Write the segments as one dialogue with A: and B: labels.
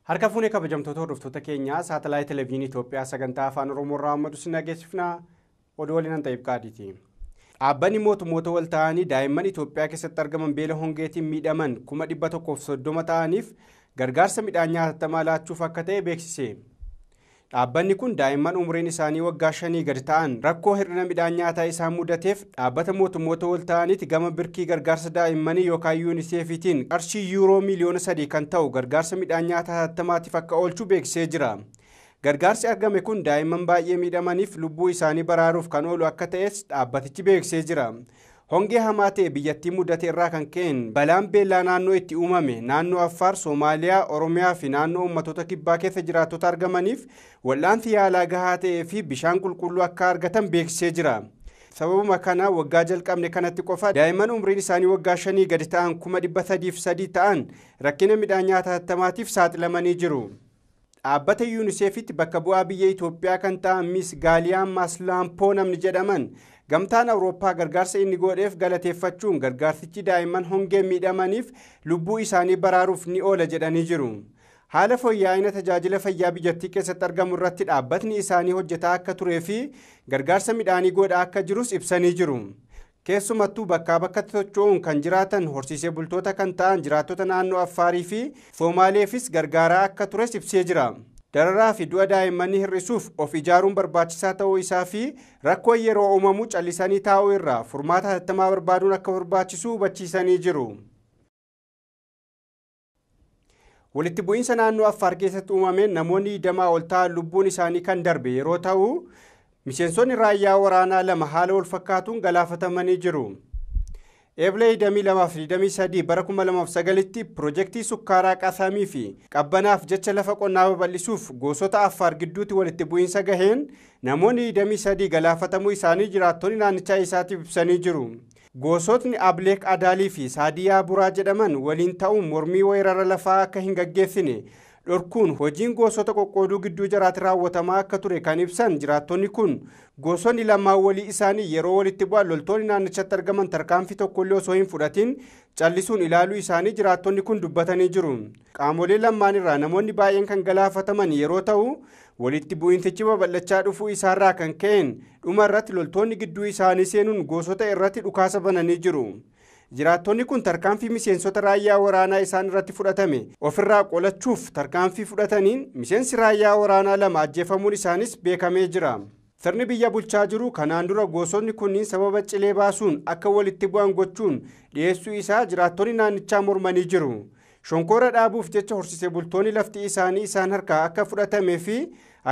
A: Harka fuunee kabajamtoota hordoftoota keenyaa saatalaayit televezyiinii Itoophiyaa sagantaa afaan Oromoo irraa ammadu sin dhageessifna. Oduu waliin an ta'eef qaadiiti. Dhaabbanni mootummoota wal ta'anii daa'imman Itoophiyaa keessatti argaman beela hongeetiin miidhaman 130,000 ta'aniif gargaarsa midhaan nyaatamaa laachuuf akka ta'e beeksise. Dhaabbanni kun daa'imman umriin isaanii waggaa 5 gadi ta'an rakkoo hir'ina midhaan nyaataa isaan mudateef dhaabbata mootummoota wal ta'aniitti gama birkii gargaarsa daa'immanii yookaan yuuniseefiitiin qarshii yuuroo miliyoona 3 kan ta'u gargaarsa midhaan nyaataa hatattamaatiif akka oolchu beeksisee jira. Gargaarsi argame kun daa'imman baay'ee miidhamaniif lubbuu isaanii baraaruuf kan oolu akka ta'es dhaabbatichi beeksisee jira. Hongee hamaa ta'e biyyattii mudate irraa kan ka'een balaan beelaa naannoo itti uumame naannoo Affaar, Soomaaliyaa, Oromiyaa fi naannoo uummattoota kibbaa keessa jiraattota argamaniif wal'aansi yaalaa gahaa ta'ee fi bishaan qulqulluu akka argatan beeksisee jira. Sababuma kana waggaa jalqabne kanatti qofa daa'imman umriin isaanii waggaa 5 gadi ta'an 303,000 ta'an rakkina midhaan nyaataa hatattamaatiif saaxilamanii jiru. Dhaabbata yuuniseefitti bakka bu'aa biyya Itoophiyaa kan ta'an Miss Gaaliyaan Maaslaampoo namni jedhaman gamtaan Awurooppaa gargaarsa inni godheef galateeffachuun gargaarsichi daa'imman hongee miidhamaniif lubbuu isaanii baraaruuf ni oola jedhanii jiru. Haala fooyya'ina tajaajila fayyaa biyyattii keessatti argamu irratti dhaabbatni isaanii hojjetaa akka turee fi gargaarsa midhaanii godhaa akka jirus ibsanii jiru. Keessumattuu bakkaa bakkatti socho'uun kan jiraatan horsiisee bultoota kan ta'an jiraattota naannoo Affaarii fi Soomaaleefis gargaaraa akka tures ibsee jira. Dararaa fi du'a daa'immanii hir'isuuf of ijaaruun barbaachisaa ta'uu isaa fi rakkoo yeroo uumamu callisanii taa'uu irraa furmaata hatattamaa barbaaduun akka barbaachisu hubachiisanii jiru. Walitti bu'iinsa naannoo Affaar keessatti uumameen namoonni 20 ol ta'an lubbuun isaanii kan darbe yeroo ta'u, miseensonni raayyaa waraanaa 2 haala wal fakkaatuun galaafatamanii jiru. Eeblee 22 fi 23 bara 2009tti piroojeektii sukkaaraa Qasamii fi qabbanaaf jecha lafa qonnaa babal'isuuf gosoota Affaar gidduutti walitti bu'iinsa gaheen namoonni 23 galaafatamuu isaanii jiraattonni naannichaa isaatiif ibsanii jiru. Gosootni Ableek Adaalii fi Saadiyaa Buraa jedhaman waliin ta'uun mormii weerara lafaa akka hin gaggeessine dhorkuun hojiin gosoota qoqqooduu gidduu jaraatti raawwatamaa akka ture kan ibsan jiraattonni kun gosoonni lamaan walii isaanii yeroo walitti bu'an loltoonni naannichatti argaman tarkaanfii tokkollee osoo hin fudhatin callisuun ilaaluu isaanii jiraattonni kun dubbatanii jiru. Qaamolee lamaan irraa namoonni baay'een kan galaafataman yeroo ta'u walitti bu'iinsichi babal'achaa dhufuu isaarraa kan ka'een dhuma irratti loltoonni gidduu isaanii seenuun gosoota irratti dhukaasa bananii jiru. Jiraattonni kun tarkaanfii miseensota raayyaa waraanaa isaan irratti fudhatame ofirraa qolachuuf tarkaanfii fudhataniin miseensi raayyaa waraanaa 2 ajjeefamuun isaanis beekamee jira. Sirni biyya bulchaa jiru kanaan dura gosoonni kunniin sababa cilee baasuun akka walitti bu'an gochuun dhiyeessuu isaa jiraattonni naannichaa mormanii jiru. Shonkoora dhaabuuf jecha horsiisee bultoonni lafti isaanii isaan harkaa akka fudhatamee fi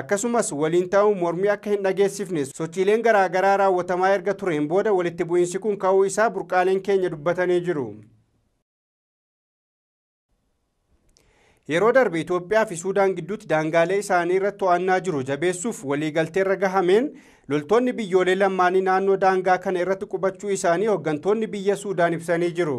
A: akkasumas waliin ta'uun mormii akka hin dhageessifne sochiileen garaagaraa raawwatamaa erga tureen booda walitti bu'iinsi kun ka'uu isaa burqaaleen keenya dubbatanii jiru. Yeroo darbe Itoophiyaa fi Suudaan gidduutti daangaalee isaanii irratti to'annaa jiru jabeessuuf waliigalteerra gahameen loltoonni biyyoolee lamaanii naannoo daangaa kana irratti qubachuu isaanii hooggantoonni biyya Suudaan ibsanii jiru.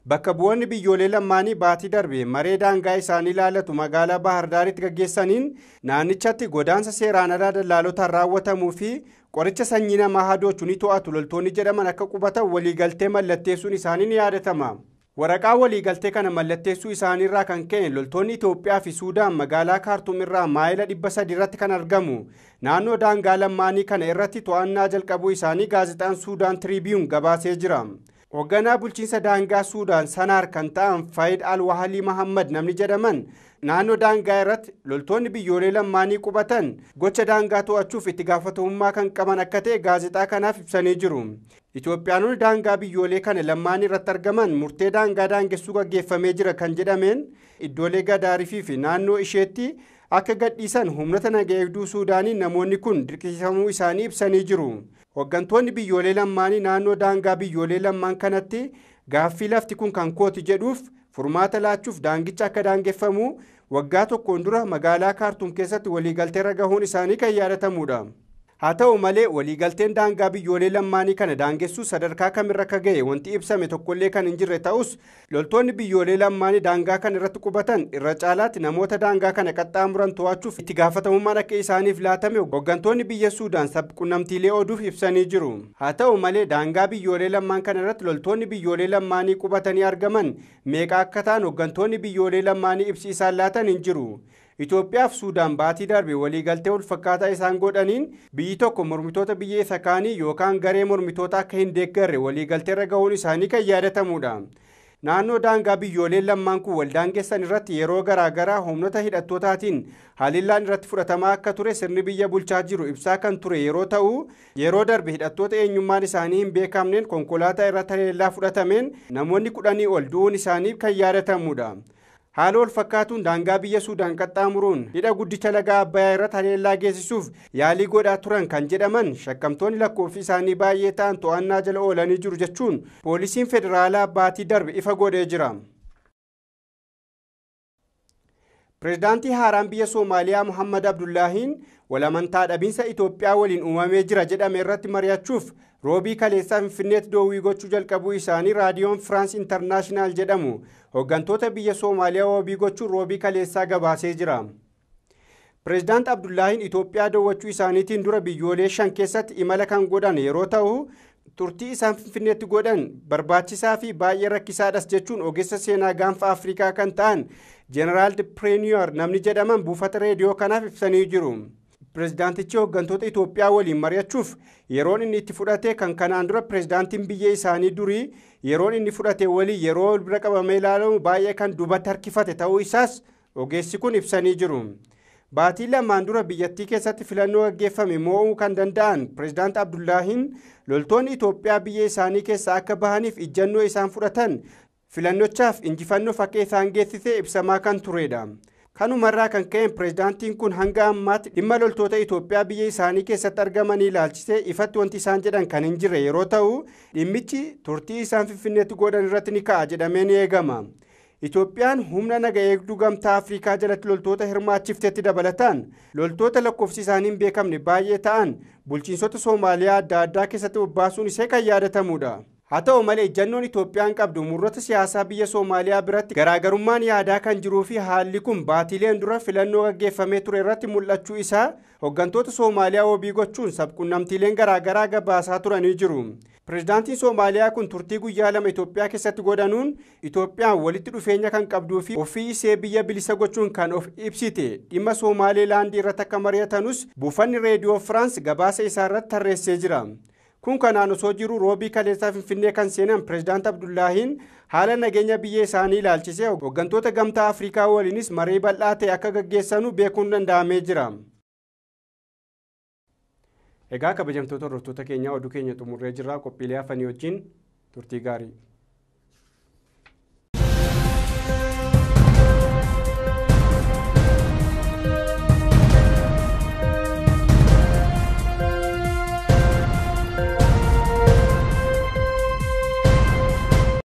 A: Bakka bu'oonni biyyoolee lamaanii baatii darbe maree daangaa isaanii ilaalatu magaalaa Bahar Daaritti gaggeessaniin naannichatti godaansa seeraan alaa dallaalotaan raawwatamuu fi qoricha sanyii namaa hadoochu ni to'atu loltoonni jedhaman akka qubatan waliigaltee mallatteessuun isaanii ni yaadatama. Waraqaa waliigaltee kana mallatteessuu isaaniirraa kan ka'e loltoonni Itoophiyaa fi Suudaan magaalaa Kaartuum irraa maayila 300 irratti kan argamu naannoo daangaa lamaanii kana irratti to'annaa jalqabuu isaanii gaazexaan Suudaan Tiriibiyuun gabaasee jira. Hoogganaa bulchiinsa daangaa Suudaan Sanaar kan ta'an Faayid Al-Wahalii Mahammad namni jedhaman naannoo daangaa irratti loltoonni biyyoolee lamaanii qubatan gocha daangaa to'achuuf itti gaafatamummaa kan qaban akka ta'e gaazexaa kanaaf ibsanii jiru. Itoophiyaanonni daangaa biyyoolee kana lamaanii irratti argaman murtee daangaa daangessuu gaggeeffamee jira kan jedhameen iddoolee Gadaarifii fi naannoo isheetti akka gadhiisan humnoota nagaa eegduu Suudaanii namoonni kun dirqisiifamuu isaanii ibsanii jiru. Hooggantoonni biyyoolee lamaanii naannoo daangaa biyyoolee lamaan kanatti gaaffii lafti kun kan kooti jedhuuf furmaata laachuuf daangicha akka daangeffamu waggaa tokkoon dura magaalaa Kaartuum keessatti waliigalteerra gahuun isaanii kan yaadatamudha. Haa ta'u malee waliigalteen daangaa biyyoolee lamaanii kana daangessuu sadarkaa kamirra akka ga'e wanti ibsame tokkollee kan hin jirre ta'us loltoonni biyyoolee lamaanii daangaa kana irratti qubatan irra caalaatti namoota daangaa kana qaxxaamuran to'achuuf itti gaafatamummaan akka isaaniif laatame hooggantoonni biyya Suudaan sabquunnamtiilee oduuf ibsanii jiru. Haa ta'u malee daangaa biyyoolee lamaan kana irratti loltoonni biyyoolee lamaanii qubatanii argaman meeqa akka ta'an hooggantoonni biyyoolee lamaanii ibsi isaan laatan hin jiru. Itoophiyaa fi Suudaan baatii darbe waliigaltee walfakkaataa isaan godhaniin biyyi tokko mormitoota biyya isa kaanii yookaan garee mormitoota akka hin deeggarre waliigalteerra gahuun isaanii kan yaadatamudha. Naannoo daangaa biyyooleen lamaan kun waldaangessan irratti yeroo garaagaraa humnoota hidhattootaatiin haleellaan irratti fudhatamaa akka ture sirni biyya bulchaa jiru ibsaa kan ture yeroo ta'u yeroo darbe hidhattoota eenyummaan isaanii hin beekamneen konkolaataa irratti haleellaa fudhatameen namoonni 10 ol du'uun isaanii kan yaadatamudha. Haala wal fakkaatuun daangaa biyya Suudaan qaxxaamuruun hidha guddicha laga Abbayyaa irratti haleellaa geessisuuf yaalii godhaa turan kan jedhaman shakkamtoonni lakkoofsi isaanii baay'ee ta'an to'annaa jala oolanii jiru jechuun poolisiin federaalaa baatii darbe ifa godhee jira. Pireezidaantii haaraan biyya Soomaaliyaa Muhammad Abdullaahiin walamantaa dhabiinsa Itoophiyaa waliin uumamee jira jedhame irratti mari'achuuf roobii kaleessaa Finfinneetti doowwii gochuu jalqabuu isaanii raadiyoon Firaans Intarnaashinaal jedhamu hooggantoota biyya Soomaaliyaa wabii gochuun roobii kaleessaa gabaasee jira. Pireezidaant Abdullaahiin Itoophiyaa daawwachuu isaaniitiin dura biyyoolee 5 keessatti imala kan godhan yeroo ta'u turtii isaan Finfinneetti godhan barbaachisaa fi baay'ee rakkisaadhas jechuun ogeessa seenaa gaanfa Afrikaa kan ta'an Jeneraal Prenior namni jedhaman buufata reediyoo kanaaf ibsanii jiru. Pireezidaantichi hooggantoota Itoophiyaa waliin mari'achuuf yeroon inni itti fudhate kan kanaan dura pireezidaantiin biyya isaanii durii yeroon inni fudhate walii yeroo bira qabamee ilaalamu baay'ee kan duubatti harkifate ta'uu isaas ogeessi kun ibsanii jiru. Baatii lamaan dura biyyattii keessatti filannoo gaggeeffame mo'uu kan danda'an pireezidaant Abdullaahiin loltoonni Itoophiyaa biyya isaanii keessaa akka bahaniif ijjannoo isaan fudhatan filannochaaf injifannoof akka isaan geessise ibsamaa kan turedha. Kanumarraa kan ka'een pireezidaantiin kun hanga ammaatti dhimma loltoota Itoophiyaa biyya isaanii keessatti argamanii ilaalchisee ifatti wanti isaan jedhan kan hin jirre yeroo ta'u dhimmichi turtii isaan Finfinneetti godhan irratti ni ka'a jedhamee ni eegama. Itoophiyaan humna naga eegduu gamtaa Afrikaa jalatti loltoota hirmaachiftetti dabalataan loltoota lakkoofsi isaanii hin beekamne baay'ee ta'an bulchiinsota Soomaaliyaa adda addaa keessatti bobbaasuun ishee kan yaadatamudha. Haa ta'u malee ejjannoon Itoophiyaan qabdu murroota siyaasaa biyya Soomaaliyaa biratti garaagarummaan yaadaa kan jiruu fi haalli kun baatileen dura filannoo gaggeeffamee ture irratti mul'achuu isaa hooggantoota Soomaaliyaa wabii gochuun sabquunnamtiileen garaagaraa gabaasaa turanii jiru. Pireezidaantiin Soomaaliyaa kun turtii guyyaa 2 Itoophiyaa keessatti godhanuun Itoophiyaan walitti dhufeenya kan qabduu fi ofii ishee biyya bilisa gochuun kan of ibsite dhimma Somaalilaandii irratti akka mari'atanus buufanni reediyoo Firaans gabaasa isaa irratti tarreessee jira. Kun kanaan osoo jiru roobii kaleessaa Finfinnee kan seenan pireezidaant Abdullaahiin haala nageenya biyya isaanii ilaalchisee hooggantoota gamtaa Afrikaa waliinis marii bal'aa ta'e akka gaggeessanu beekuun danda'amee jira. Egaa kabajamtoota hordoftoota keenyaa oduu keenya xumurree jirra. Qophiilee hafanii wajjin turtii gaarii.